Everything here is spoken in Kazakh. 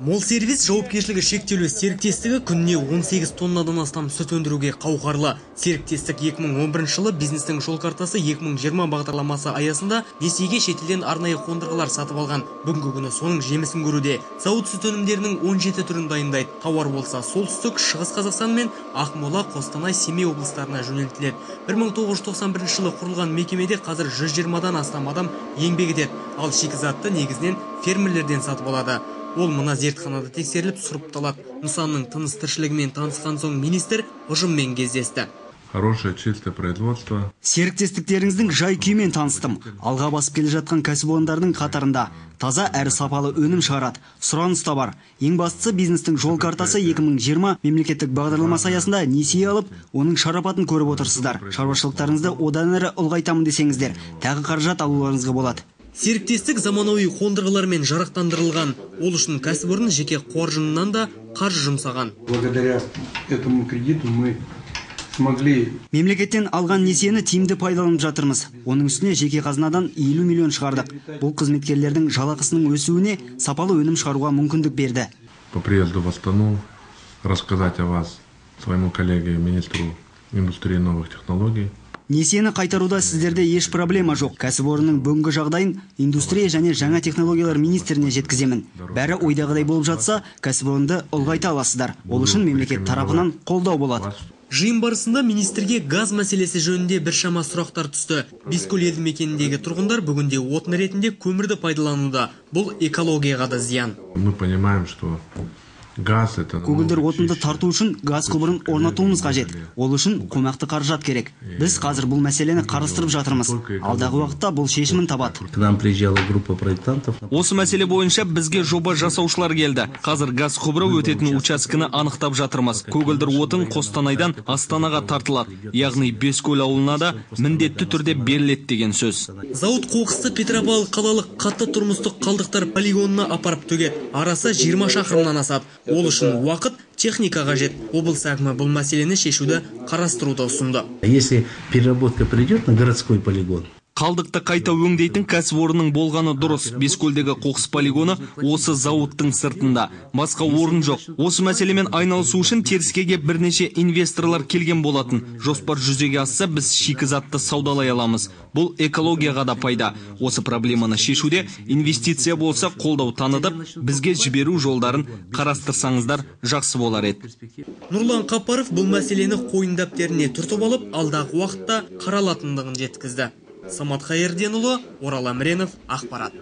Мол сервис жауапкершілігі шектеулі серіктестігі күніне 18 тоннадан астам сүт өндіруге қауқарлы. Серіктестік 2011 жылы бизнестің жол картасы 2020 бағдарламасы аясында несиеге шетелден арнайы қондырғылар сатып алған. Бүгінгі күні соның жемісін көруде. Зауыт сүт өнімдерінің 17 түрін дайындайды. Тауар болса Солтүстік, Шығыс Қазақстан мен Ақмола, Қостанай, Семей облыстарына жөнелтіледі. 1991 жылы құрылған мекемеде қазір 120-дан астам адам еңбек етеді. Ал шикізатты негізінен фермерлерден сатып алады. Ол мына зертханада тексеріліп, сұрыпталады. Нысанның тыныс тіршілігімен танысқан соң министр ұжыммен кездесті. Хорошее, чистое производство. Серіктестіктеріңіздің жай күйімен таныстым. Алға басып келе жатқан кәсіпорындардың қатарында таза әрі сапалы өнім шығарады. Сұраныс та бар. Ең бастысы, бизнестің жол картасы 2020 мемлекеттік бағдарламасы аясында несие алып, оның шарапатын көріп отырсыздар. Шаруашылықтарыңызды одан әрі ұлғайтамын десеңіздер, тағы қаражат алуларыңызға болады. Серіктестік заманауи қондырғылармен жарақтандырылған. Ол үшін кәсіпорын жеке қоржынынан да қаржы жұмсаған. Благодаря этому кредиту мы смогли. Мемлекеттен алған несиені тиімді пайдаланып жатырмыз. Оның үстіне жеке қазынадан 50 миллион шығардық. Бұл қызметкерлердің жалақысының өсуіне, сапалы өнім шығаруға мүмкіндік берді. По приезду в Астану рассказать о вас своему коллеге, министру индустрии и новых технологий. Несиені қайтаруда сіздерде еш проблема жоқ. Кәсіпорынның бүгінгі жағдайын индустрия және жаңа технологиялар министріне жеткіземін. Бәрі ойдағыдай болып жатса, кәсіпорынды ұлғайта аласыздар. Ол үшін мемлекет тарапынан қолдау болады. Жиын барысында министрге газ мәселесі жөнінде біршама сұрақтар түсті. Бескөл елді мекеніндегі тұрғындар бүгінде отын ретінде көмірді пайдалануда. Бұл экологияға да зиян. Мы понимаем, что газ это Көгілдір отынды тарту үшін газ құбырын орнатуымыз қажет. Ол үшін қомақты қаражат керек. Біз қазір бұл мәселені қарастырып жатырмыз. Алдағы уақытта бұл шешімін табады. К нам приезжала группа проектантов. Осы мәселе бойынша бізге жоба жасаушылар келді. Қазір газ құбыры өтетін учаскені анықтап жатырмыз. Көгілдір отын Қостанайдан Астанаға тартылады. Яғни Бескөл ауылына да міндетті түрде беріледі деген сөз. Зауыт қоқысты Петропавл қалалық қатты тұрмыстық қалдықтар полигонына апарып төгеді. Арасы 20 шақырымнан асады. Ол үшін уақыт, техника қажет. Облыс әкімі бұл мәселені шешуді қарастыруды ұсынды. Если переработка придет на городской полигон, Қалдықты қайта өңдейтін кәсіпорынның болғаны дұрыс. Бескөлдегі қоқыс полигоны осы зауыттың сыртында. Басқа орын жоқ. Осы мәселемен айналысу үшін теріскейге бірнеше инвесторлар келген болатын. Жоспар жүзеге асса, біз шикізатты саудалай аламыз. Бұл экологияға да пайда. Осы проблеманы шешуде инвестиция болса, қолдау танытып, бізге жіберу жолдарын қарастырсаңыздар, жақсы болар еді. Нұрлан Қапаров бұл мәселені қойын дәптеріне түртіп алып, алдағы уақытта қаралатындығын жеткізді. Самат Қайырденұлы, Орал Әміренов, ақпарат.